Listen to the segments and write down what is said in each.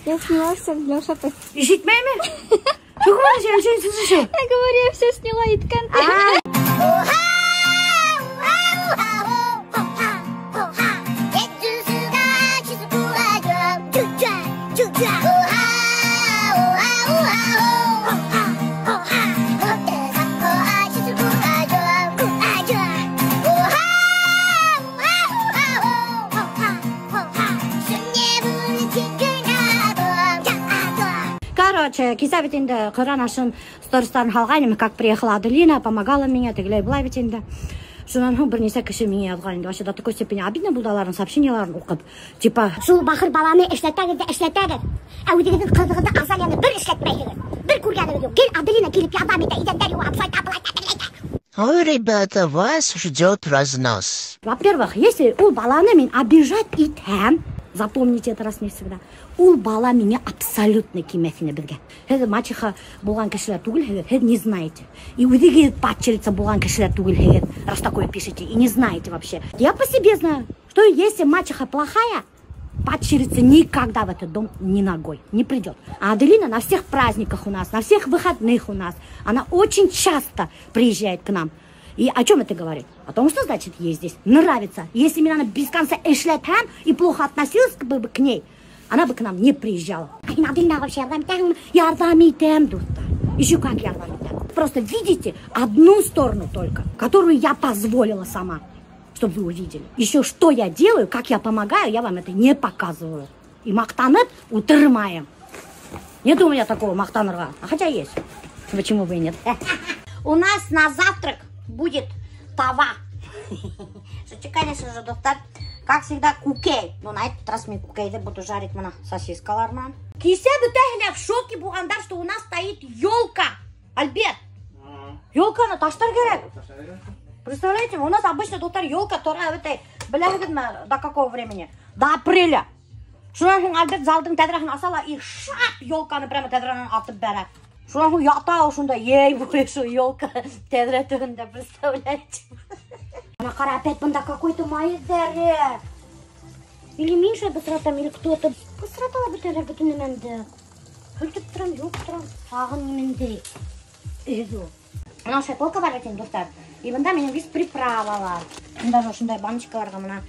Я сняла все для шапы. Ишетмәйме? Что говоришь, я вообще не слышу. Я говорю, я все сняла и ткань. Короче, кисә бит инде ҡөрьән ашын стористарын һалғайным, как приехала Аделина, помогала миңә, тегеләй былай бит инде. Шунан һуң бер нисә кеше миңә яҙған инде. Вообще до такой степени обидно булды уларҙың сообщенияларын уҡып. Типа, шул бахыр баланы эшләтәгеҙ ҙә эшләтәгеҙ. Ә үҙегеҙҙең ҡыҙығыҙҙы Азалияны бер эшләтмәйһегеҙ. Бер күргәнегеҙ юҡ. Гел Аделина килеп ярҙам итә, иҙәндәр йыуа, шулай былай тәтерләй. Ой, ребята, вас ждет разнос. Во-первых, если ул баланы мин обижать итәм, запомните это раз навсегда. Ул бала меня абсолютно килмәҫ ине беҙгә. Һеҙ мачеха булған кешеләр түгелһегеҙ, һеҙ не знаете. И үҙегеҙ падчерица булған кешеләр түгелһегеҙ, раз такое пишете, и не знаете вообще. Я по себе знаю, что если мачеха плохая, падчерица никогда в этот дом ни ногой не придет. А Аделина на всех праздниках у нас, на всех выходных у нас, она очень часто приезжает к нам. И о чем это говорит? О том, что, значит, ей здесь нравится. Если меня она без конца эшләтһәм и плохо относилась бы к ней, она бы к нам не приезжала. Аделина вообще ярҙам итәм, дуҫтар. Еще как ярҙам итәм. Просто видите одну сторону только, которую я позволила сама, чтобы вы увидели. Еще что я делаю, как я помогаю, я вам это не показываю. И маҡтанып ултырмайым. Нет у меня такого маҡтанырға. А хотя есть. Почему бы и нет? У нас на завтрак будет тава. Шучу, конечно же, дуҫтар. Как всегда, күкәй. Но на этот раз мин күкәйҙе буду жарить мына сосискалар менән. Кисә бөтәһе лә в шоке булғандар, что у нас стоит елка. Альберт, елканы ташлар кәрәк. Представляете, у нас обычно дуҫтар елка тора этой, беләһегеҙме, до какого времени? До апреля. Шунан һуң Альберт залдың тәҙрәһен аса ла и шап елканы прямо тәҙрәнән атып бәрә. Шунан һуң ята ошонда, ей буйы шул елка тәҙрә төбөндә, представляете? Ана ҡара, опять бында какой-то майҙары. Или мин шулай бысратам, или кто-то. Бысрата ла бөтәләр бөтөн нәмәмде. Һөртөп торам, юып торам. Тағын нимәндәй өйҙө. Мына ошолай полка бар бит инде, дуҫтар. И бында минең весь приправалар. Даже ошондай баночкаларға мына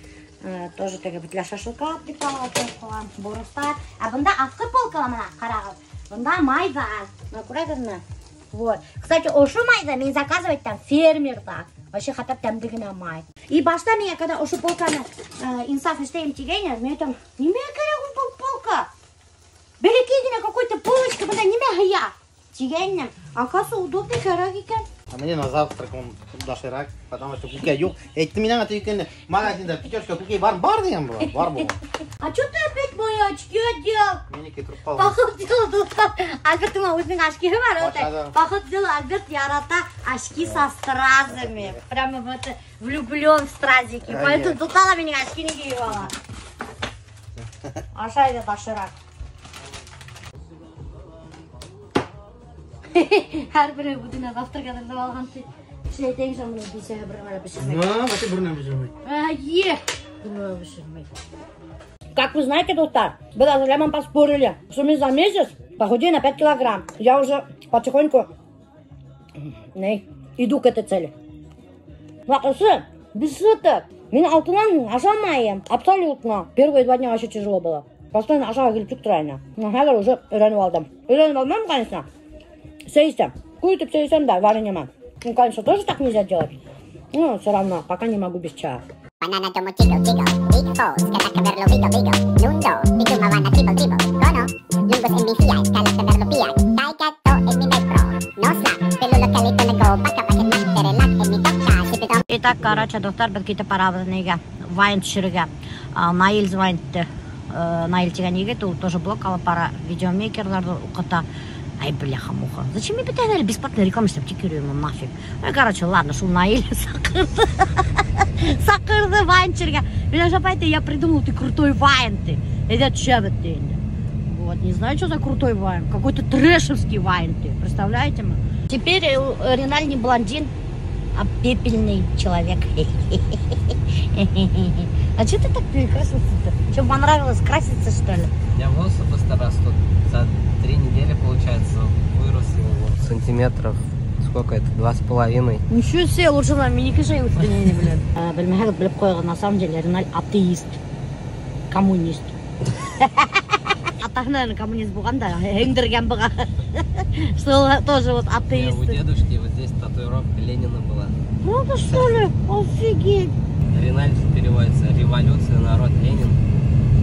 тоже теге для шашлыка приправа ҡуйып ҡуйған, боростар. Ә бында аҫҡы полкала мына ҡарағыҙ. Бында майҙар. Мына күрәгеҙме? Вот. Кстати, ошо майҙы мин заказывать итәм фермерҙа. Вообще хатта тәмле генә май. И башта миңә, когда ошо полканы Инсаф эшләйем тигәйне, мин әйтәм, нимә кәрәк ул был полка? Бәләкәй генә какой-то полочка, бында нимә һыя? Тигәйнем. Оказывается, удобный кәрәк икән. А мне на завтрак он доширак, потому что күкәй юҡ. Әйттем мин аңа тигәндә, магазинда Пятерочка күкәй бар, бар тигән була, бар була. А чё ты опять мои очки одел? Минеке тороп ҡалған. Поход дела, дуҫтар. Альберттың үҙенең очкиһы бар, вот. Поход дела, Альберт ярата очки со стразами. Прямо вот влюблен в стразики. Поэтому тота ла минең очкины кейеп ала. Ашай ҙа доширак. Һәр береһе үҙенә завтрак әҙерләп алған ти. Шулай әйтәйем, шул бының бисәһе бер нәмә лә бешермәй. Ну, вообще бер нәмә бешермәй. Е, бер нәмә бешермәй. Как вы знаете, дуҫтар, беҙ Азалия менән поспорили, что мы за месяц похудеем на 5 килограмм. Я уже потихоньку иду к этой цели. Ваҡысы, без шуток. Мин алтынан ашамайым. Абсолютно. Первые 2 дня вообще тяжело было. Постоянно ашаға килеп тик тора ине. Но хәҙер уже өйрәнеп алдым. Өйрәнеп алмайым, конечно. Сәй эсәм. Күп итеп сәй эсәм дә, варенье. Ну, конечно, тоже так нельзя делать. Но все равно, пока не могу без чая. Banana tomo chico chico, big falls, kata kamerlo vigo vigo, nundo, bitumavana triple triple, gono, lungos en mi fiat, kala kamerlo fiat, taika to en mi metro, no slap, pelulo kalito na go, baka paket nak, terelak en mi toka, sipitom. Итак, короче, дуҫтар, беҙ китеп барабыҙ нигә? Вайн төшөрөргә. Наил звонит. Наил тигән егет, ул тоже блог алып бара, видеомейкерҙарҙы уҡыта. Ай, бляха-муха. Зачем мне бөтә бесплатная реклама эшләп тик йөрөйөм нафиг. Ну, короче, ладно, шул Наил саҡырҙы. Саҡырҙы вайн төшөрөргә. Мин ашап әйтте, я придумал, ты крутой вайн ты. Әйҙә төшәбеҙ ти инде. Вот, не знаю, что за крутой вайн. Какой-то трэшевский вайн ты. Представляете мы? Теперь Риналь не блондин, а пепельный человек. А чё ты так перекрасился-то? Чё, понравилось краситься, что ли? Я волосы просто растут. Сантиметров. Сколько это? 2,5. Ничего себе, лучше на мини-кишей устранение, блин. Белмәһәгеҙ, белеп ҡуйығыҙ, на самом деле Риналь атеист. Коммунист. Атаһы, наверное, коммунист булған да, һеңдергән быға. Что он тоже вот атеист. У дедушки вот здесь татуировка Ленина была. Правда, что ли? Офигеть. Риналь переводится революция, народ, Ленин.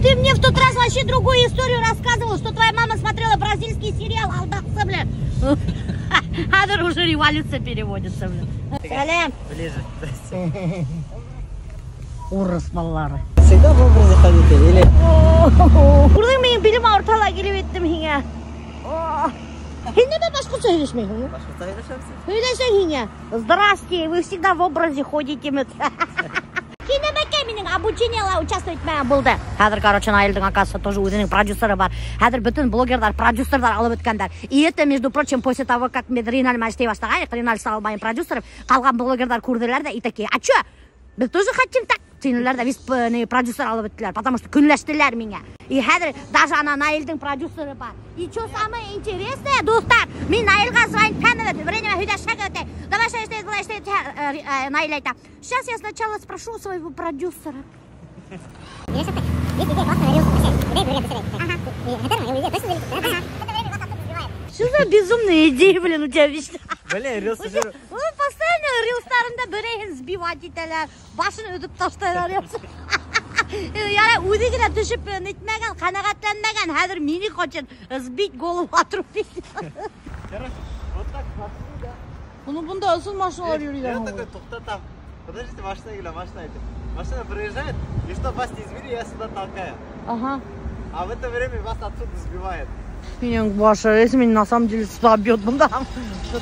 Ты мне в тот раз вообще другую историю рассказывал, что твоя мама смотрела бразильский сериал «Алдаҡсы», блин. Хәҙер уже революция переводится, блин. Сәләм. Ближе. Урыҫ балалары. Всегда в образе ходите или? Күрҙең, минең билем ауырта ла килеп еттем һиңә. Һин нимә башҡортса һөйләшмәйһең? Башҡортса һөйләшәбеҙ. Һөйләшәң һиңә. Здрасте, вы всегда в образе ходите. Һин нәмәкәй минең обучениела участвовать итмәгән булды. Хәҙер, короче, Наилдең, оказывается, тоже үҙенең продюсеры бар. Хәҙер бөтөн блогерҙар продюсерҙар алып бөткәндәр. И это, между прочим, после того, как мин Риналь менән эшләй башлағайныҡ, Риналь стал моим продюсером, ҡалған блогерҙар күрҙеләр ҙә и такие, а чё? Беҙ тоже хотим так. Тинеләр ҙә весь продюсер алып бөттөләр, потому что көнләштеләр миңә. И хәҙер даже ана Наилдең продюсеры бар. И что самое интересное, дуҫтар, мин Наилгә звонить итәм, время һөйләшәк үтә. Давай эшләйбеҙ, былай эшләйбеҙ, Наил әйтә. Сейчас я сначала спрошу у своего продюсера. Что за безумные идеи, блин, у тебя вечно? Блин, рилсы же. Он постоянно рилстарында береһен сбивать итәләр, башын өҙөп ташлайлар. Ярай, үҙе генә төшөп нитмәгән, ҡәнәғәтләнмәгән, хәҙер мине хочет сбить, голову отрубить. Короче, вот так смотрю, да. Ну, бында ысын машиналар йөрөй. Я такой, туҡта там. Подождите, машина килә, машина әйтә. Машина проезжает, и чтоб вас не сбили, я сюда толкаю. Ага. А в это время вас отсюда сбивает. Минең башы, если меня на самом деле сюда бьет, бында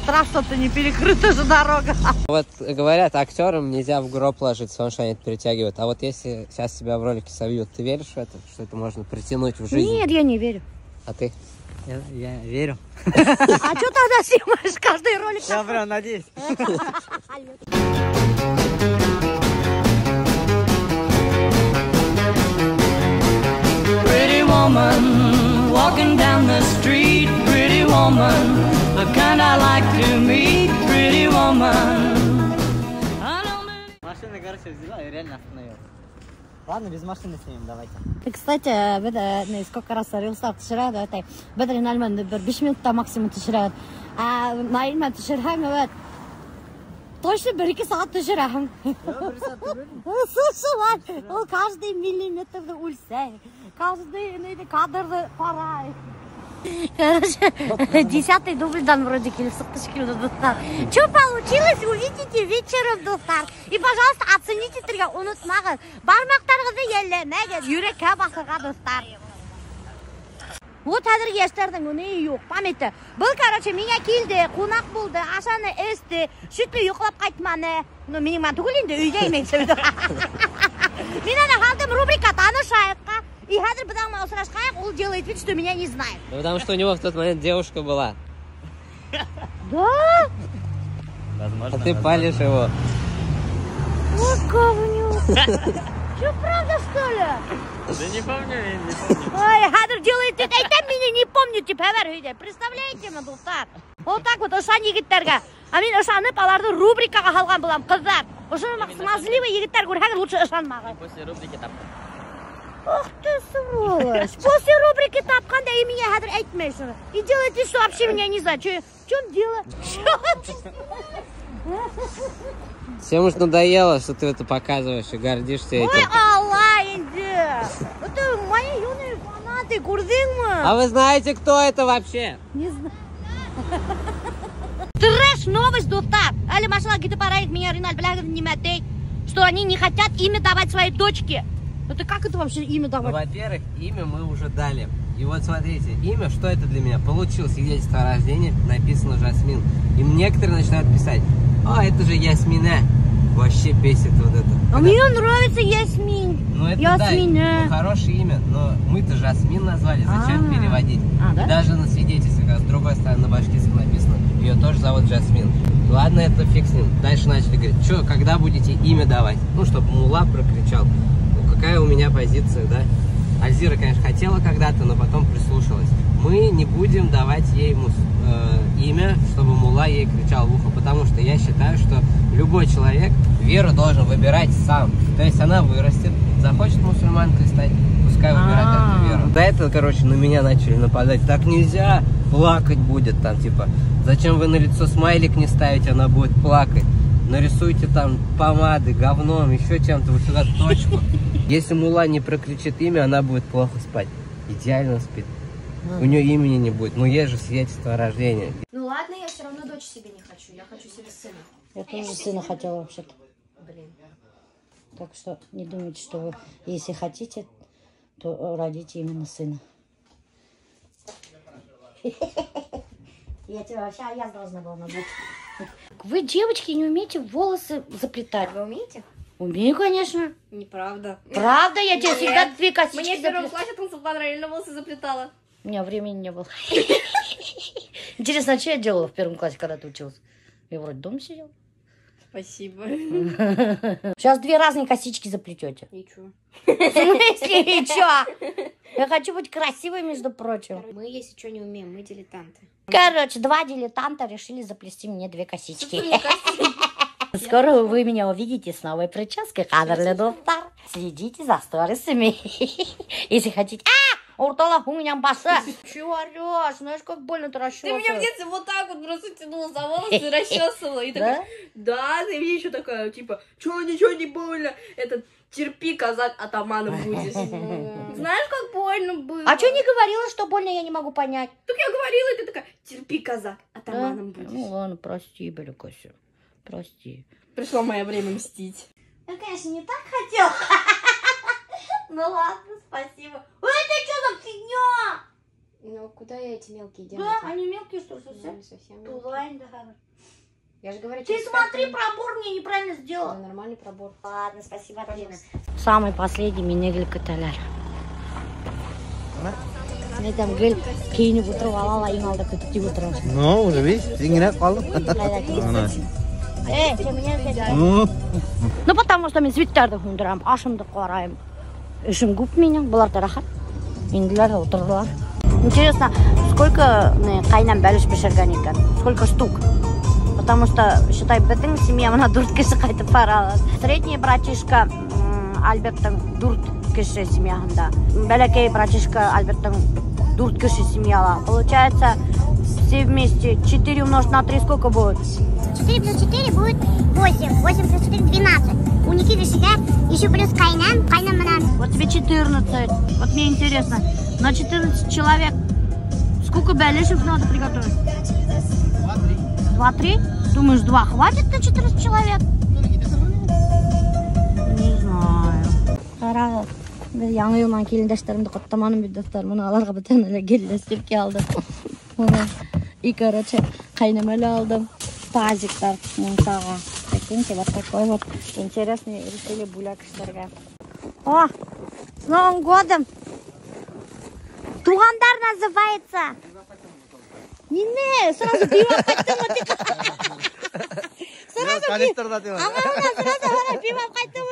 трасса-то не перекрыта же дорога. Вот говорят, актерам нельзя в гроб ложиться, потому что они это притягивают. А вот если сейчас тебя в ролике собьют, ты веришь в это, что это можно притянуть в жизнь? Нет, я не верю. А ты? Я верю. А что тогда снимаешь каждый ролик? Я прям надеюсь. Pretty woman, walking down the street, pretty woman, the kind I like to meet, pretty woman. Машина, короче, взяла и реально остановилась. Ладно, без машины снимем, давайте. Кстати, беҙ сколько раз рилстар төшөрәбеҙ, әйтәй. Беҙ Риналь менән бер 5 минутта максимум төшөрәбеҙ. Ә Наил менән төшөрһәң, evet. Точно 1-2 сәғәт төшөрәһең. Шулай. Ул каждый миллиметрҙы үлсәй, каждый кадрҙы ҡарай. Короче, 10-й дубльдан вроде килеп сыҡты шикелле, дуҫтар. Что получилось, увидите вечером, дуҫтар. И, пожалуйста, оцените итергә онотмағыҙ. Бармаҡтарығыҙҙы йәлләмәгеҙ, йөрәккә баҫырға, дуҫтар. Вот хәҙерге йәштәрҙең уны юҡ, памяти. Был, короче, миңә килде, ҡунаҡ булды, ашаны, эсте, шөтлө йоҡлап ҡайтманы. Ну, минең менән түгел инде, өйҙә имеется в виду. Мин ана һалдым рубрика танышайыҡҡа. И хәҙер беҙ аңа осрашҡайыҡ, ул делает вид, что меня не знает. Ну, потому что у него в тот момент девушка была. Да? Возможно. А ты палишь его. Вот говнюк. Что, правда, что ли? Да не помню, я не помню. Ой, хәҙер делает вид, әйтәм, мине не помню, тип хәбәр һөйләй. Представляете, мы, дуҫтар? Вот так вот, ышан егеттәргә. А мин ышанып, аларҙы рубрикаға һалған булам, ҡыҙҙар. Ошоно смазливый егеттәр күрһәгеҙ, лучше ышанмағыҙ. После рубрики таптым. Ох ты, сволочь! После рубрики тапҡанда и меня хәҙер әйтмәй шуны. И делает вид, что вообще меня не знает. Чё, в чем дело? Всем уж надоело, что ты это показываешь и гордишься этим. Ой, Алла, инде! Это мои юные фанаты, күрҙеңме? А вы знаете, кто это вообще? Не знаю. Трэш новость, дуҫтар. Әле машина китеп бара, меня Риналь беләһегеҙ нимә ти? Что они не хотят имя давать своей дочке. Это как это вообще имя давать? Ну, во-первых, имя мы уже дали. И вот смотрите, имя, что это для меня? Получил свидетельство о рождении, написано Жасмин. И некоторые начинают писать, а, это же Ясмина. Вообще бесит вот это. А мне нравится Ясмин. Ну это Ясмина. Да, ну, хорошее имя, но мы-то Жасмин назвали, зачем переводить? А, да? И даже на свидетельстве, когда с другой стороны на башкирском написано, ее тоже зовут Жасмин. Ладно, это фиг с ним. Дальше начали говорить, что, когда будете имя давать? Ну, чтобы мулла прокричал. Ну, какая у меня позиция, да? Альзира, конечно, хотела когда-то, но потом прислушалась. Мы Мы не будем давать ей имя, чтобы мулла ей кричал в ухо, потому что я считаю, что любой человек веру должен выбирать сам. То есть она вырастет, захочет мусульманкой стать, пускай выбирает эту веру. До этого, короче, на меня начали нападать. Так нельзя, плакать будет там, типа, зачем вы на лицо смайлик не ставите, она будет плакать. Нарисуйте там помады, говном, еще чем-то, вот сюда точку. Если мулла не прокричит имя, она будет плохо спать. Идеально спит. У нее имени не будет, но есть же свидетельство о рождении. Ну ладно, я все равно дочь себе не хочу, я хочу себе сына. Я тоже сына хотела вообще-то. Блин. Так что не думайте, что вы, если хотите, то родите именно сына. Я тебя вообще, я должна была назвать. Вы, девочки, не умеете волосы заплетать. Вы умеете? Умею, конечно. Неправда. Правда? Я тебе всегда две косички. Мне в первом классе Тансулпан реально волосы заплетала. У меня времени не было. Интересно, а что я делала в первом классе, когда ты училась? Я вроде дома сидела. Спасибо. Сейчас две разные косички заплетете. Ничего. В смысле, ничего? Я хочу быть красивой, между прочим. Мы, если что, не умеем, мы дилетанты. Короче, два дилетанта решили заплести мне две косички. Скоро вы меня увидите с новой прической. Следите за сторисами, если хотите. Уртала у меня баса. Чего орешь? Знаешь, как больно ты расчесываешь. Ты меня в детстве вот так вот просто тянула за волосы и расчесывала. И такая, да, ты мне еще такая, типа, чего, ничего не больно. Это терпи, казак, атаманом будешь. Знаешь, как больно было? А что не говорила, что больно, я не могу понять. Так я говорила, и ты такая, терпи, казак, атаманом будешь. Ну ладно, прости, Беликося, прости. Пришло мое время мстить. Я, конечно, не так хотела. Ну ладно, спасибо. Ой, это что за фигня? Ну, куда я эти мелкие делаю? Да, они мелкие, что ли, совсем? Ну, совсем мелкие. Я же говорю, ты смотри, пробор мне неправильно сделала. Да, нормальный пробор. Ладно, спасибо, Адлина. Самый последний минегль каталяр. Я там гел кейинеп ултырып ала ла иң алда көтөп тип ултырам. Ну, уже видишь, еңгерәк ҡалдым. Ну, потому что мин светтәрҙе һүндерәм, ашымды ҡарайым. Эшем күп минең, былар ҙа рәхәт. Инделәр ҙә ултырҙылар. Интересно, сколько ҡайнам бәлеш бешергән икән? Сколько штук? Потому что, считай, беҙҙең семья мына дүрт кеше ҡайтып бара. Средний братишка Альберттың дүрт кеше семьяһында. Бәләкәй братишка Альберттың дүрт кеше семьяла. Получается, все вместе 4 умножить на 3 сколько будет? 4 плюс 4 будет 8. 8 плюс 4 12. У Никиты всегда еще плюс Кайнан. Кайнан менән. Вот тебе 14. Вот мне интересно, на 14 человек сколько бәлешев надо приготовить? 2-3. 2-3? Думаешь, 2 хватит на 14 человек? Не знаю. Ҡарағыҙ, беҙ яңы йыл менән килендәштәремде ҡотламаным бит, дуҫтар. Мына аларға бөтәһенә лә гель-стирки алдым. И, короче, ҡәйнәмә лә алдым. Тазиктар мунсаға. Прикиньте, вот такой вот интересный решили бүләк эшләргә. О, с Новым годом! Туғандар называется! Нине, сразу пиво ҡайттым. Сразу пиво. Ага, сразу пиво ҡайттым.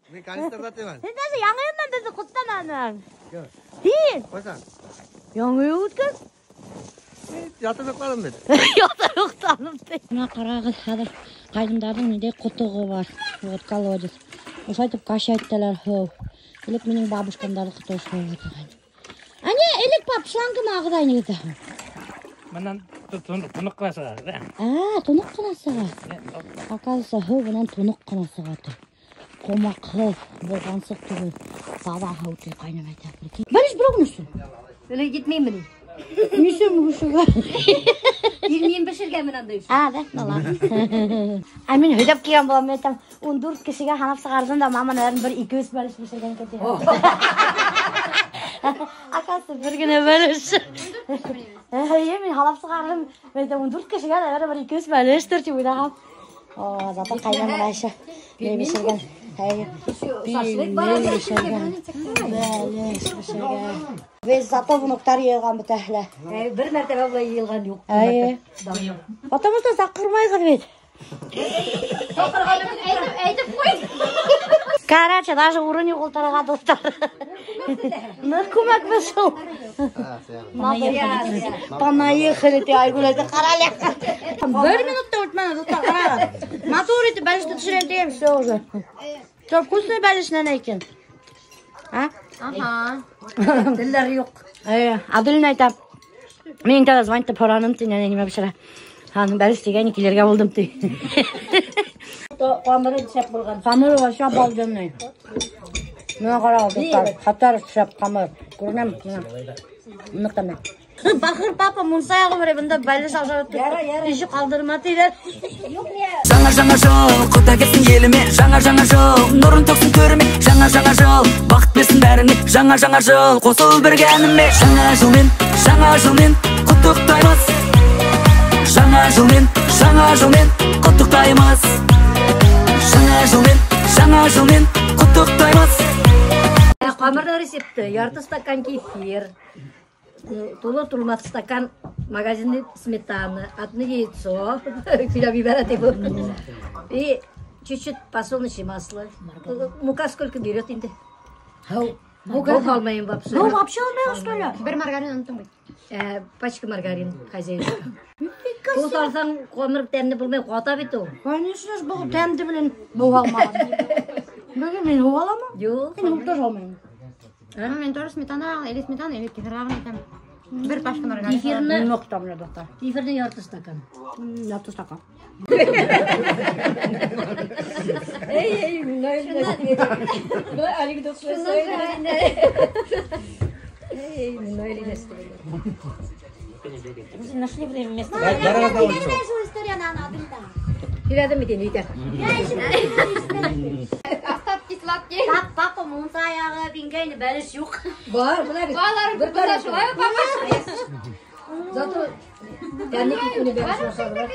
Мин канистрҙа тимән. Һин даже яңы йыл менән беҙҙе ҡотламаның. Һин? Ҡасан? Яңы йыл үткәс? Ятып йоҡланым бит. Ятып йоҡланым ти. Мына ҡарағыҙ, хәҙер ҡайнымдарҙың ниндәй ҡотоғо бар. Вот колодец. Ошайтып качать итәләр һыу. Элек минең бабушкамдарҙы ҡото ошолай торған. Ә ни, элек пап шлангыма ағыҙай нигеҙҙә? Бынан тоноҡ ҡына сыға, да? А, тоноҡ ҡына сыға. Оказывается, һыу бынан тоноҡ ҡына сыға ти. Ҡомаҡһыҙ, болғансыҡ түгел. Таҙа һыу ти ҡайнам әйтә. Бәлеш берәү генә эсһен. Әле етмәйме ни? Нисем бешергән? Ирнем бешергән андай. А, да, ну ладно. Ә мин һөйләп килгән булам, мин әйтәм, 14 кешегә һанап сығарҙым да, мама, наверное, бер 200 бәлеш бешергән икән тип. Оказывается, бер генә бәлеш. Эйе, мин һанап сығарҙым. Мин әйтәм, 14 кешегә, наверное, бер 200 бәлештер тип уйлағам. О, зато ҡайнам Айша ни бешергән. Эйе. Пельмень бешергән. Бәлеш бешергән. Беҙ зато внуктар йыйылған бөтәһе лә. Бер мәртәбә былай йыйылған юҡ. Эйе. Потому что саҡырмайғыҙ бит. Әйтеп ҡуй. Короче, даже урын юҡ ултырырға, дуҫтар. Ныҡ күмәк шул. Понаехали, ти Айгөл әйтә, ҡара әле. Бер минут та үтмәне, дуҫтар, ҡарағыҙ. Матур итеп бәлеште төшөрәм тигән, все уже. Все, вкусный бәлеш нәнә икән. А? Ага. Телдәре юҡ. Аделина әйтә, мин тәүҙә звонить итеп һораным, ти, нәнә нимә бешерә. Аның бәлеш тигән, килергә булдым, ти. Ҡамыры шәп булған. Ҡамыры вообще обалденный. Мына ҡарағыҙ, дуҫтар, хәтәр шәп ҡамыр. Күренәме? Мына. Ныҡ тәмле. Бахыр папа мунса яғып бирә, бында бәлеш ашап Ишек ҡалдырма тиҙәр. Жаңа жаңа жыл, құда келсін еліме. Жаңа жаңа жыл, нұрын төксін төріме. Жаңа жаңа жыл, бақыт берсін бәріне. Жаңа жаңа жыл, қосыл бірге әніме. Жаңа жылмен, жаңа жылмен құттықтаймыз. Жаңа жылмен, жаңа жылмен құттықтаймыз. Жаңа жылмен, жаңа жылмен құттықтаймыз. Ҡамырҙың рецепты: ярты стакан кефир, тулы тулмаҫ стакан магазинный сметаны, одно яйцо, һөйләп ебәрә ти был. И чуть-чуть подсолнечное масло. Мука сколько берет инде? Мука алмайым вообще. Ну, вообще алмайым, что ли? Бер маргарин оноттоң бит. Пачка маргарин хозяйка. Ул салһаң, ҡамыр тәмле булмай, ҡата бит ул. Конечно ж, был тәмде белән һыу алмаған. Бөгөн мин һыу аламы? Юҡ. Мин һыу тоже алмайым. Мин тоже сметана, или сметана, или кефир итәм. Бер пачка маргарин. Кефирны Ныҡ тәмле, дуҫтар. Кефирны ярты стакан. Ярты стакан. Эй, эй, анекдот Эй, Нашли время место. Һөйләдем бит инде, итә. Остатки сладкие. Папа мунса яғып ингәйне, бәлеш юҡ. Бар, бына бит. Балалар Бер күп булса шулай папа. Зато тәмле китүне бәлеш ашадылар.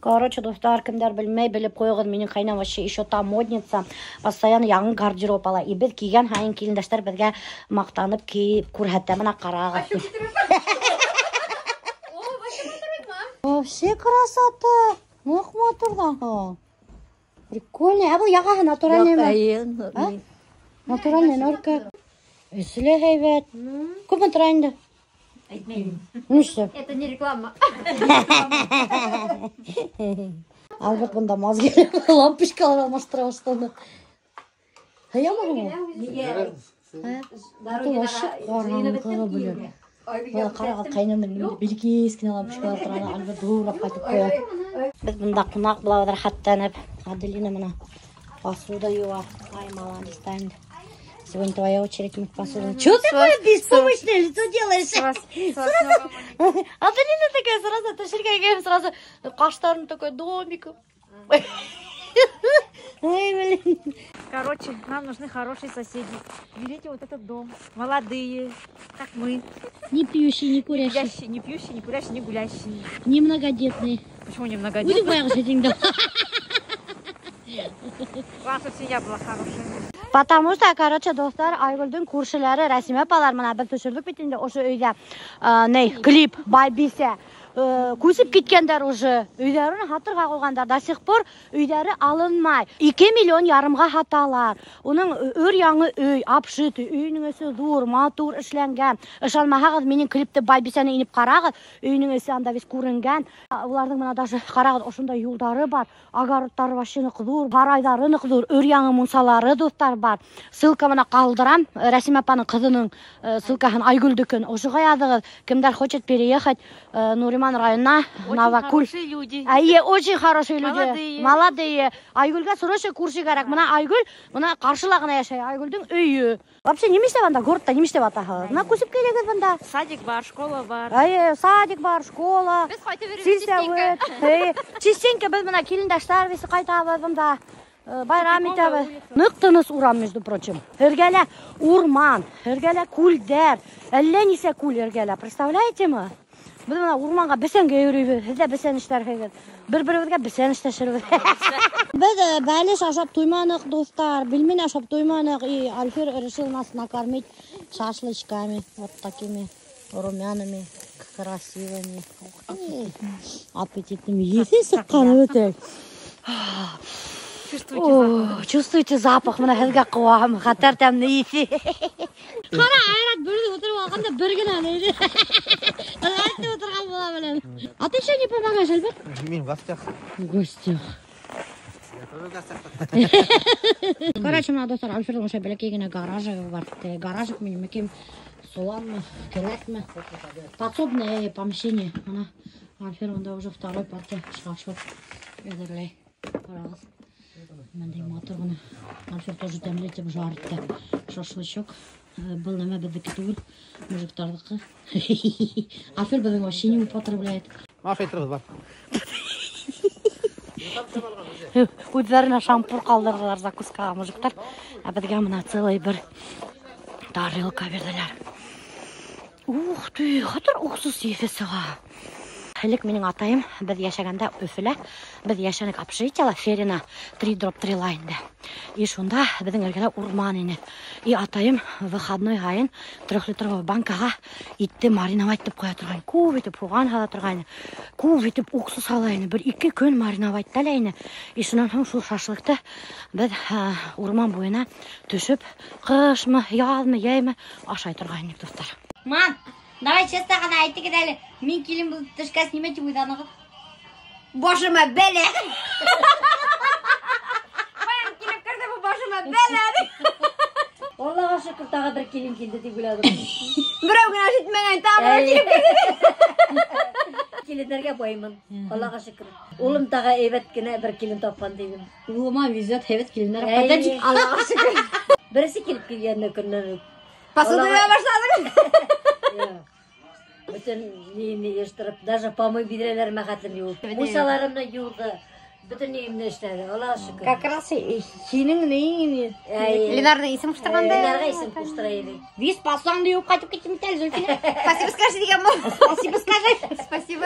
Короче, дуҫтар, кемдәр белмәй, белеп ҡуйығыҙ, минең ҡәйнәм вообще еще та модница, постоянно яңы гардероб ала. И беҙ кейгән һайын килендәштәр беҙгә маҡтанып кейеп күрһәтә. Бына ҡарағыҙ. Вообще красота. Ныҡ матур ҙа. Прикольно. Ә был яғаһы натуральный мы? А? Натуральный норка. Эсе лә һәйбәт. Күпме тора инде? Әйтмәйем. Нишләп? Это не реклама. Альберт бында маз килеп лампочкалар алмаштыра башланы. Һыямы һуң? Нигә? Вообще ҡараңғы, блин. Бына ҡарағыҙ, ҡәйнәмдең бәләкәс кенә лампочкалар тора, Альберт ҙурлап ҡайтып ҡуя. Беҙ бында ҡунаҡ булабыҙ рәхәтләнеп. Аделина бына посуда йыуа. Ай, молодец, инде. Сегодня твоя очередь мыть посуду. Чё такое беспомощное лицо делаешь? Сразу. Аделина такая сразу, төшөргә сразу ҡаштарын такой домиком. Ай, блин. Короче, нам нужны хорошие соседи. Берите вот этот дом. Молодые, как мы. Не пьющие, не курящие. Не пьющие, не курящие, не гулящие. Не многодетные. Почему не многодетные? Будем баяғы шетеңді. Главное, чтобы семья была хорошая. Потому что, короче, дуҫтар, Айгөлдөң күршеләре Рәсимә апалар менән беҙ төшөрҙөк бит инде ошо өйҙә, ней, клип Байбисә. Күсеп киткәндәр уже, өйҙәрен һатырға ҡуйғандар. До сих пор өйҙәре алынмай. 2 миллион ярымға һаталар. Уның өр яңы өй, обшитый, өйөнөң эсе ҙур, матур эшләнгән. Ышанмаһағыҙ, минең клипты Байбисәне инеп ҡарағыҙ, өйөнөң эсе анда весь күренгән. Уларҙың бына даже ҡарағыҙ, ошондай юлдары бар, огородтары вообще ныҡ ҙур, һарайҙары ныҡ ҙур, өр яңы мунсалары, дуҫтар, бар. Ссылка бына ҡалдырам, Рәсимә апаның ҡыҙының ссылкаһын, Айгөлдөкөн. Ошоға яҙығыҙ, кемдәр хочет переехать Нуриман районына, Новокуль. Хорошие люди. Әйе, очень хорошие люди. Молодые. Молодые. Айгөлгә срочно күрше кәрәк. Бына Айгөл, бына ҡаршыла ғына йәшәй. Айгөлдөң өйө. Вообще нимә эшләп анда? Городта нимә эшләп ятаһығыҙ? Бына күсеп килегеҙ бында. Садик бар, школа бар. Әйе, садик бар, школа. Беҙ ҡайтып йөрөбөҙ Сельсовет. Әйе, частенько беҙ бына килендәштәр весе ҡайтабыҙ бында. Байрам итәбеҙ. Ныҡ тыныс урам, между прочим. Эргәлә урман, эргәлә күлдәр. Әллә нисә күл эргәлә, представляете мы? Беҙ бына урманға бесәнгә йөрөйбөҙ. Һеҙ ҙә бесән эшләрһегеҙ. Бер-беребеҙгә бесән эшләшербеҙ. Беҙ бәлеш ашап туйманыҡ, дуҫтар. Пельмень ашап туйманыҡ. И Альфир решил нас накормить шашлычками. Вот такими румяными, красивыми. Аппетитными. Еҫе сыҡҡан үтә. Чувствуете запах? Чувствуете запах? Мына һеҙгә ҡыуам, хәтәр тәмле еҫе. Ҡара, Айрат бер үҙе ултырып алған да бер генә әле. Әйтеп ултырған була беләм. А ты еще не помогаешь, Альберт? Мин в гостях. В гостях. Я тоже в гостях. Короче, мына дуҫтар, Альфредың ошо бәләкәй генә гаражы бар. Гаражик минең микән, соланмы, келәтме? Подсобное помещение. Мына Альфер унда уже второй партия шашлык әҙерләй. Ҡарағыҙ. Бындай матур ғына. Альфер тоже тәмле итеп жарит шашлычок. Был нәмә беҙҙеке түгел, мужиктарҙыҡы. Альфер беҙҙең вообще не употребляет. Ашай тороғоҙ, бар. Үҙҙәренә шампур ҡалдырҙылар закускаға мужиктар. Ә беҙгә мына целый бер тарелка бирҙеләр. Ух ты, хәтәр уксус еҫе сыға. Элек минең атайым, беҙ йәшәгәндә Өфөлә, беҙ йәшәнек общежитиела Ферина 3/3 лайнда. И шунда беҙҙең эргәлә урман ине. И атайым выходной һайын трехлитровый банкаға итте мариновать итеп ҡуя торғайны. Күп итеп һуған һала торғайны. Күп итеп уксус һала ине. Бер ике көн мариновать итә ине. И шунан һуң шул шашлыкты беҙ урман буйына төшөп, ҡышмы, яҙмы, йәйме ашай торғайныҡ, дуҫтар. Мам, давай честно ғына әйтегеҙ әле, мин килен булып төшкәс нимә тип уйланығыҙ? Башыма бәлә. Ҡаян килеп керҙе был башыма бәлә? Аллаға шөкөр, тағы бер килен килде тип уйланым. Берәү генә етмәгән, тағы берәү килеп керҙе. Килендәргә баймын, Аллаға шөкөр. Улым тағы әйбәт кенә бер килен тапҡан тинем. Улыма везет, һәйбәт киленнәр. Әй, Аллаға шөкөр. Беренсе килеп килгән көннән үк. Посуду я башланың. Бөтөн нимә йыйыштырып, даже помой биҙрәләремә хәтлем йыуып, мусаларымны йыуҙы, бөтөн нимәне эшләне, Аллаға шөкөр. Как раз һинең ни? Ленарҙың исем ҡуштырғанда. Ленарға исем ҡуштыра инек. Вис посудаңды йыуып ҡайтып киттем бит әле, Зөлфинә. Спасибо скажи тигән был. Спасибо скажи. Спасибо.